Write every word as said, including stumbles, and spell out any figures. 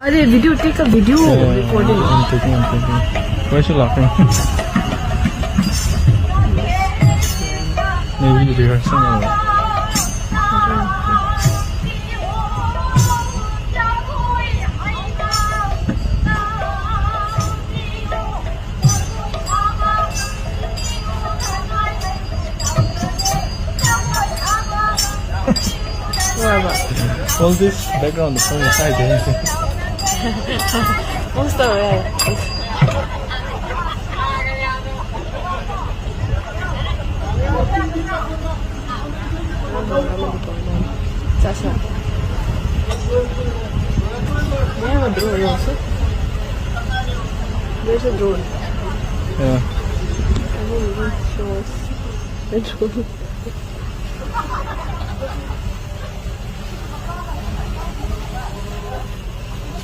अरे, video, take a video, recording. I'm taking, I'm taking. Why is she laughing? Maybe rehearsing or what? All this background is from inside there. Most of it. Sasa. They have a drone also. There's a drone. Yeah. I don't even show us. A drone.